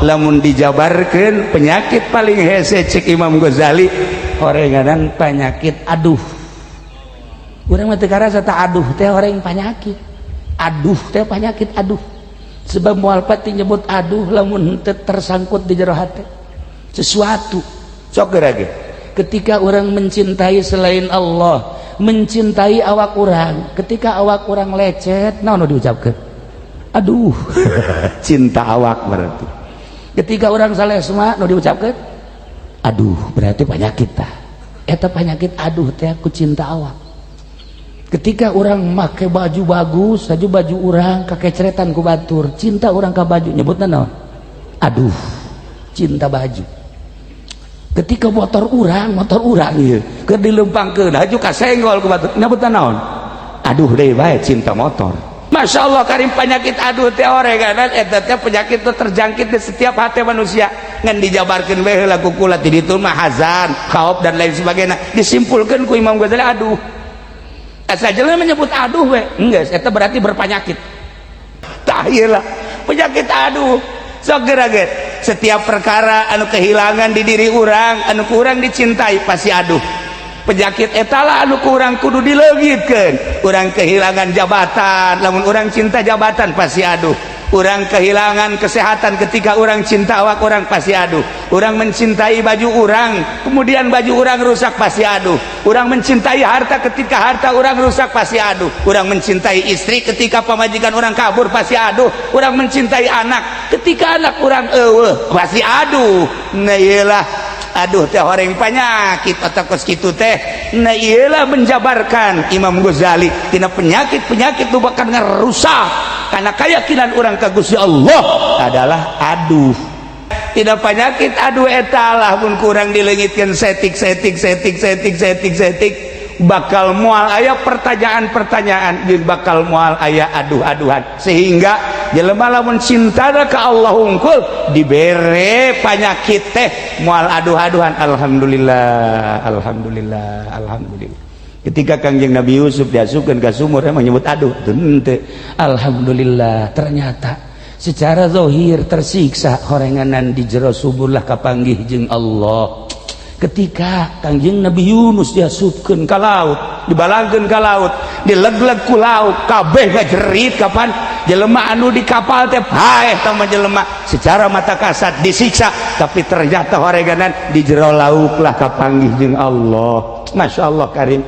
Lamun dijabarkan, penyakit paling hese cek Imam Ghazali horenganan penyakit aduh. Urang mah teu karasa tah, aduh teh horeng penyakit, aduh teh penyakit aduh, sebab moal pati nyebut aduh lamun teu tersangkut di jero hate sesuatu. Sok geura ge, ketika orang mencintai selain Allah, mencintai awak orang, ketika awak orang lecet, naon nu diucapkeun? Aduh. Cinta awak berarti. Ketika orang salesma, nu diucapkeun? Aduh. Berarti penyakit tah eta, penyakit aduh teh aku cinta awak. Ketika orang make baju bagus saja, baju orang kakeceretan ku batur, cinta orang ke baju, nyebutna naon? Aduh, cinta baju. Ketika motor orang, motor orang ieu keur dilempangkeun haju kasenggol ku batur, nyebutna naon? Aduh deui bae, cinta motor. Masya Allah karim, penyakit aduh teh oreganan eta teh penyakit itu terjangkit di setiap hati manusia. Ngan dijabarkeun bae heula ku kula ti ditu mah hazan, khauf, dan lain sebagainya. Disimpulkeun ku Imam Ghazali aduh. Asal jelema menyebut aduh we enggeus, eta berarti berpenyakit. Tah, ieu lah penyakit aduh. Sok geura ge, setiap perkara anu kehilangan di diri urang, anu kurang dicintai, pasti aduh. Penyakit etala anu kurang kudu dileungitkeun. Urang kehilangan jabatan, lamun urang cinta jabatan, pasti aduh. Urang kehilangan kesehatan, ketika orang cinta awak orang, pasti aduh. Orang mencintai baju orang, kemudian baju orang rusak, pasti aduh. Orang mencintai harta, ketika harta orang rusak, pasti aduh. Orang mencintai istri, ketika pamajikan orang kabur, pasti aduh. Orang mencintai anak, ketika anak orang eueuh, pasti aduh. Nah, iyalah, aduh teh horeng penyakit atau kos kitu teh. Nah, iyalah menjabarkan Imam Ghazali tina penyakit-penyakit itu bahkan ngerusak karena keyakinan orang ke Gusti Allah adalah aduh. Tidak penyakit aduh etalah pun kurang dileungitkeun setik setik setik setik setik setik, bakal mual aya pertanyaan-pertanyaan jeung bakal mual aya aduh-aduhan, sehingga jelema lamun cintana ka Allah hungkul dibere penyakit teh mual aduh-aduhan. Alhamdulillah, alhamdulillah, alhamdulillah. Ketika Kangjeng Nabi Yusuf diasupkeun ka sumur, emang nyebut aduh? Henteu. Alhamdulillah. Ternyata secara zahir tersiksa horenganan di jero sumur lah kapanggih jeung Allah. Ketika Kangjeng Nabi Yunus diasupkeun ka laut, dibalangkeun ka laut, dilegleg ku laut, kabeh ngajerit. Kapan jelema anu di kapal teh paeh tah jelema, secara mata kasat disiksa, tapi ternyata horeganan di jero laut lah kapanggih jeung Allah. Masya Allah karim.